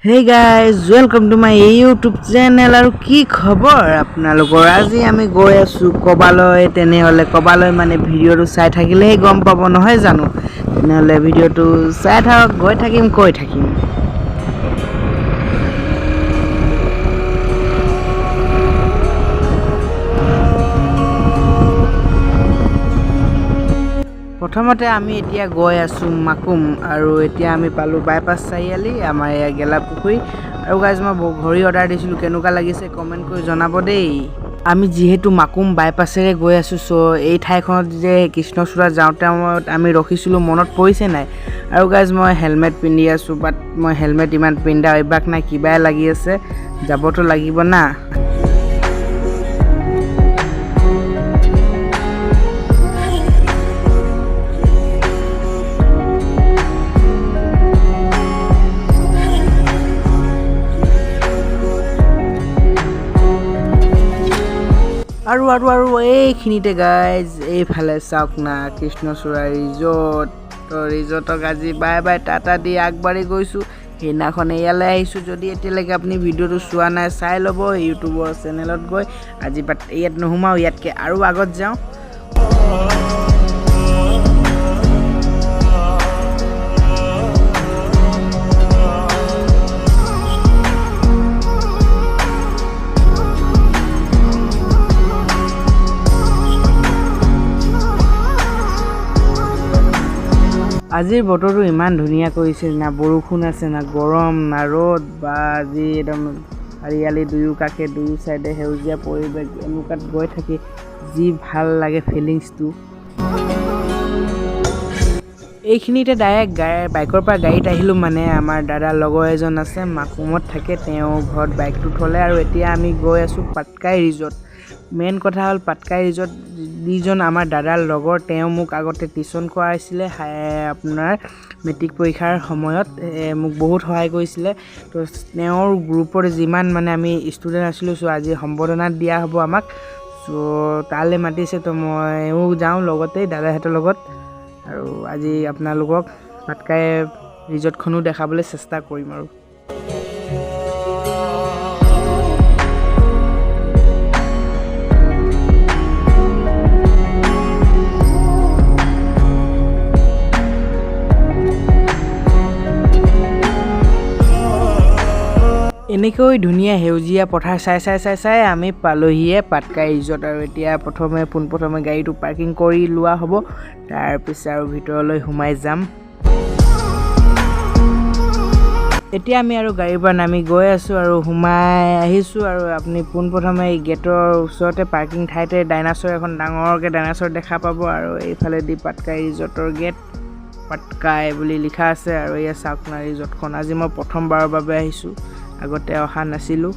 Hey guys, welcome to my YouTube channel. আৰু কি খবৰ আপোনালোকৰ? আজি আমি গৈ আছোঁ ক'বালৈ। তেনেহ'লে ক'বালৈ মানে ভিডিঅ'টো চাই থাকিলেহে গম পাব, নহয় জানো? তেনেহ'লে ভিডিঅ'টো চাই থাকক, গৈ থাকিম, কৈ থাকিম। প্ৰথমতে আমি এতিয়া গৈ আছোঁ মাকুম আৰু এতিয়া আমি পালোঁ বাইপাছ চাৰিআলি, আমাৰ এয়া গেলাপুখুৰী। আৰু গাইজ, মই ঘড়ী অৰ্ডাৰ দিছিলোঁ, কেনেকুৱা লাগিছে কমেণ্ট কৰি জনাব দেই। আমি যিহেতু মাকুম বাইপাছেৰে গৈ আছোঁ, চ' এই ঠাইখনত যে কৃষ্ণচূড়া যাওঁতে সময়ত আমি ৰখিছিলোঁ, মনত পৰিছে নাই? আৰু গাইজ, মই হেলমেট পিন্ধি আছোঁ, বাট মই হেলমেট ইমান পিন্ধা অভ্যাস নাই, কিবাই লাগি আছে, যাবতো লাগিব না। আৰু আৰু আৰু এইখিনিতে গাইজ, এইফালে চাওক না, কৃষ্ণচূড়া ৰিজৰ্ট। তো ৰিজৰ্টক আজি বাই বাই টাটা দি আগবাঢ়ি গৈছোঁ। সেইদিনাখন ইয়ালৈ আহিছোঁ। যদি এতিয়ালৈকে আপুনি ভিডিঅ'টো চোৱা নাই, চাই ল'ব ইউটিউবৰ চেনেলত গৈ। আজি বাট ইয়াত নোসোমাওঁ, ইয়াতকৈ আৰু আগত যাওঁ। আজিৰ বতৰটো ইমান ধুনীয়া কৰিছে, না বৰষুণ আছে, না গৰম, না ৰ'দ। বা আজি একদম হাৰিয়ালি, দুয়ো কাষে দুয়ো চাইডে সেউজীয়া পৰিৱেশ। এনেকুৱাত গৈ থাকি যি ভাল লাগে ফিলিংছটো। এইখিনিতে ডাইৰেক্ট বাইকৰ পৰা গাড়ীত আহিলোঁ, মানে আমাৰ দাদাৰ লগৰ এজন আছে, মাকুমত থাকে, তেওঁ ঘৰত বাইকটো থ'লে। আৰু এতিয়া আমি গৈ আছোঁ পাটকাই ৰিজৰ্ট। মেইন কথা হ'ল, পাটকাই ৰিজৰ্ট যিজন আমাৰ দাদাৰ লগৰ, তেওঁ মোক আগতে টিউশ্যন কৰাইছিলে। আপোনাৰ মেট্ৰিক পৰীক্ষাৰ সময়ত মোক বহুত সহায় কৰিছিলে। তো তেওঁৰ গ্ৰুপত যিমান মানে আমি ষ্টুডেণ্ট আছিলোঁ, চ' আজি সম্বৰ্ধনা দিয়া হ'ব আমাক, চ' তালৈ মাতিছে। তো ময়ো যাওঁ লগতে দাদাহঁতৰ লগত আৰু আজি আপোনালোকক পাটকাই ৰিজৰ্টখনো দেখাবলৈ চেষ্টা কৰিম। আৰু এনেকৈ ধুনীয়া সেউজীয়া পথাৰ চাই চাই চাই চাই আমি পালোহিয়ে পাটকাই ৰিজৰ্ট। আৰু এতিয়া পোনপ্ৰথমে গাড়ীটো পাৰ্কিং কৰি লোৱা হ'ব, তাৰপিছত আৰু ভিতৰলৈ সোমাই যাম। এতিয়া আমি আৰু গাড়ীৰ পৰা নামি গৈ আছোঁ আৰু সোমাই আহিছোঁ। আৰু আপুনি পোনপ্ৰথমে এই গেটৰ ওচৰতে পাৰ্কিং ঠাইতে ডাইনাছৰ, এখন ডাঙৰকৈ ডাইনাছৰ দেখা পাব। আৰু এইফালেদি পাটকাই ৰিজৰ্টৰ গেট, পাটকাই বুলি লিখা আছে। আৰু এয়া চাওক না ৰিজৰ্টখন। আজি মই প্ৰথমবাৰৰ বাবে আহিছোঁ, আগতে অহা নাছিলোঁ।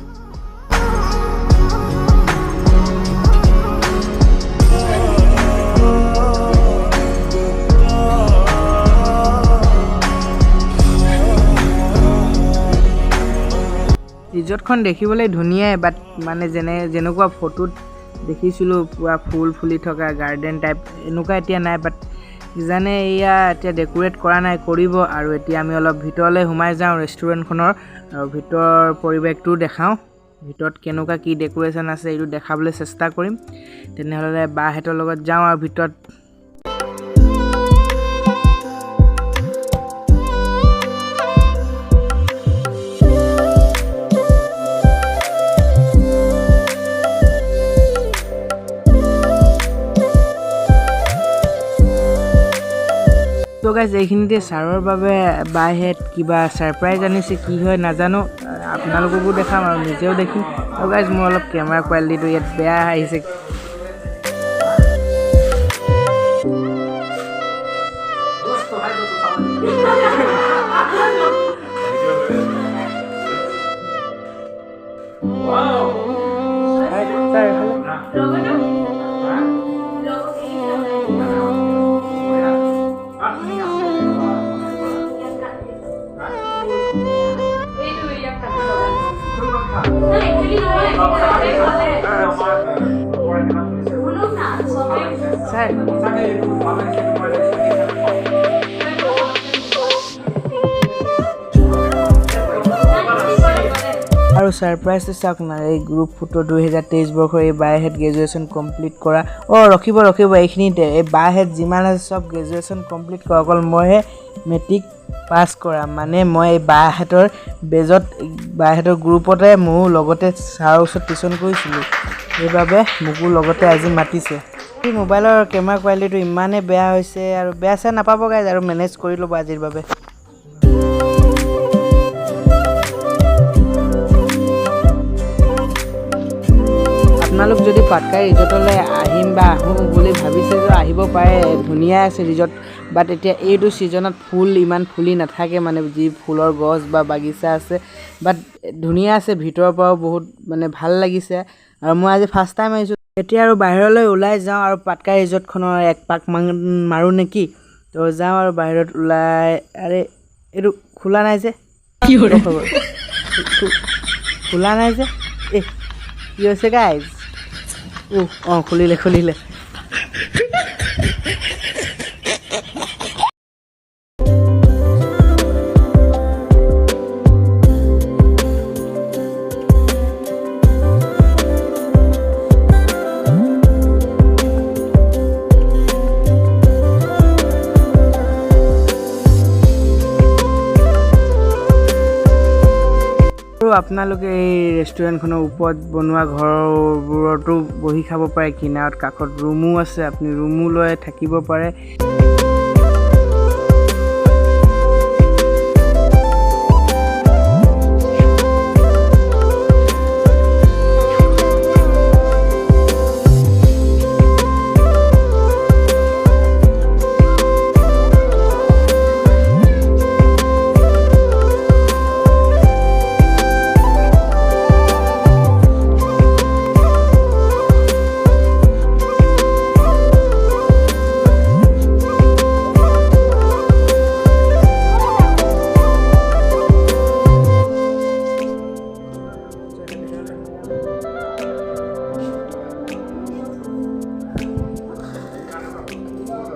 ৰিজৰ্টখন দেখিবলৈ ধুনীয়াই, বাট মানে যেনেকুৱা ফটোত দেখিছিলোঁ, পূৰা ফুল ফুলি থকা গাৰ্ডেন টাইপ, এনেকুৱা এতিয়া নাই। বাট কিজানে এয়া এতিয়া ডেক'ৰেট কৰা নাই, কৰিব। আৰু এতিয়া আমি অলপ ভিতৰলৈ সোমাই যাওঁ ৰেষ্টুৰেণ্টখনৰ আৰু ভিতৰৰ পৰিৱেশটোও দেখাওঁ, ভিতৰত কেনেকুৱা কি ডেক'ৰেশ্যন আছে এইটো দেখাবলৈ চেষ্টা কৰিম। তেনেহ'লে বাহঁতৰ লগত যাওঁ আৰু ভিতৰত। তো গাইজ, এইখিনিতে ছাৰৰ বাবে বাইহেঁত কিবা ছাৰপ্ৰাইজ আনিছে, কি হয় নাজানো, আপোনালোককো দেখাম আৰু নিজেও দেখিম। আৰু গাইজ, মোৰ অলপ কেমেৰা কোৱালিটিটো ইয়াত বেয়া আহিছে। ছাৰ, এইফালে। ছাৰ। আৰু ছাৰপ্ৰাইজটো চাওক না, এই গ্ৰুপ ফটো 2023 বৰ্ষৰ এই বাইহেড গ্ৰেজুৱেশ্যন কমপ্লিট কৰা। অঁ ৰখিব ৰখিব, এইখিনিতে এই বাইহেড যিমান আছে চব গ্ৰেজুৱেশ্যন কমপ্লিট কৰা, অকল মইহে মেট্ৰিক পাছ কৰা। মানে মই এই বাহঁতৰ বেজত, বাহঁতৰ গ্ৰুপতে ময়ো লগতে ছাৰৰ ওচৰত টিউশ্যন কৰিছিলোঁ, সেইবাবে মোকো লগতে আজি মাতিছে। এই মোবাইলৰ কেমেৰা কোৱালিটিটো ইমানেই বেয়া হৈছে আৰু বেয়া চেয়া নাপাব গাইজ, আৰু মেনেজ কৰি ল'ব আজিৰ বাবে। আপোনালোক যদি পাটকাই ৰিজৰ্টলৈ আহিম বা আহোঁ বুলি ভাবিছে যে আহিব পাৰে, ধুনীয়া আছে ৰিজৰ্ট। বাট এতিয়া এইটো ছিজনত ফুল ইমান ফুলি নাথাকে, মানে যি ফুলৰ গছ বা বাগিচা আছে, বাট ধুনীয়া আছে, ভিতৰৰ পৰাও বহুত মানে ভাল লাগিছে। আৰু মই আজি ফাৰ্ষ্ট টাইম আহিছোঁ। এতিয়া আৰু বাহিৰলৈ ওলাই যাওঁ আৰু পাটকাই ৰিজৰ্টখনৰ এক পাক মাৰোঁ নেকি, তো যাওঁ আৰু বাহিৰত ওলাই। আৰে এইটো খোলা নাই যে, খোলা নাই যে, এই কি হৈছে গাইজ? অঁ খুলিলে খুলিলে। আৰু আপোনালোকে এই ৰেষ্টুৰেণ্টখনৰ ওপৰত বনোৱা ঘৰবোৰতো বহি খাব পাৰে, কিনাৰত কাষত ৰুমো আছে, আপুনি ৰুমো লৈ থাকিব পাৰে।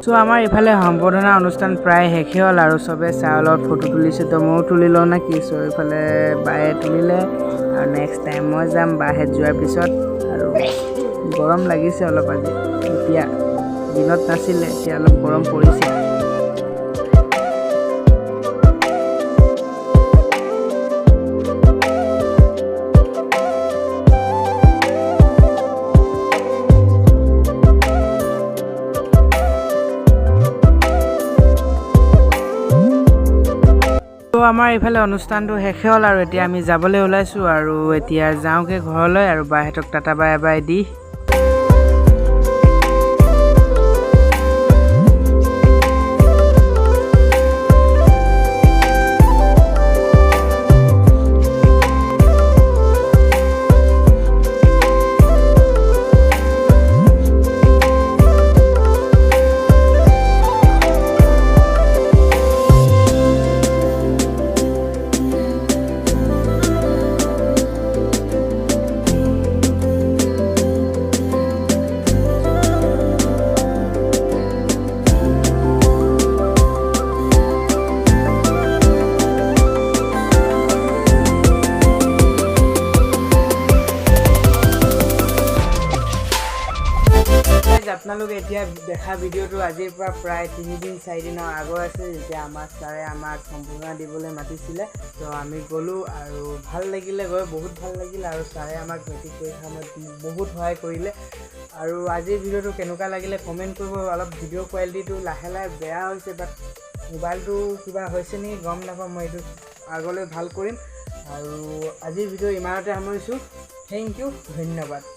চ' আমাৰ ইফালে সম্বৰ্ধনা অনুষ্ঠান প্ৰায় শেষেই হ'ল আৰু চবে ছাৰৰ লগত ফটো তুলিছে, তো ময়ো তুলি লওঁ নে কি। চ' এইফালে বায়ে তুলিলে আৰু নেক্সট টাইম মই যাম বাহেত যোৱাৰ পিছত। আৰু গৰম লাগিছে অলপ আজি, এতিয়া দিনত নাছিলে, এতিয়া অলপ গৰম পৰিছে। আমাৰ এইফালে অনুষ্ঠানটো শেষে হ'ল আৰু এতিয়া আমি যাবলৈ ওলাইছোঁ আৰু এতিয়া যাওঁগৈ ঘৰলৈ আৰু বাহঁতক টাটা বাই বাই the. আপোনালোকে এতিয়া দেখা ভিডিঅ'টো আজিৰ পৰা প্ৰায় 3 4 দিনৰ আগৰ আছিল, যেতিয়া আমাৰ ছাৰে আমাক সম্বৰ্ধনা দিবলৈ মাতিছিলে। তো আমি গ'লোঁ আৰু ভাল লাগিলে গৈ, বহুত ভাল লাগিল। আৰু ছাৰে আমাক মেট্ৰিক পৰীক্ষাৰ সময়ত বহুত সহায় কৰিলে। আৰু আজিৰ ভিডিঅ'টো কেনেকুৱা লাগিলে কমেণ্ট কৰিব। অলপ ভিডিঅ' কোৱালিটিটো লাহে লাহে বেয়া হৈছে, বাট মোবাইলটো কিবা হৈছে নেকি গম নাপাওঁ, মই এইটো আগলৈ ভাল কৰিম। আৰু আজিৰ ভিডিঅ' ইমানতে সামৰিছোঁ। Thank U, ধন্যবাদ।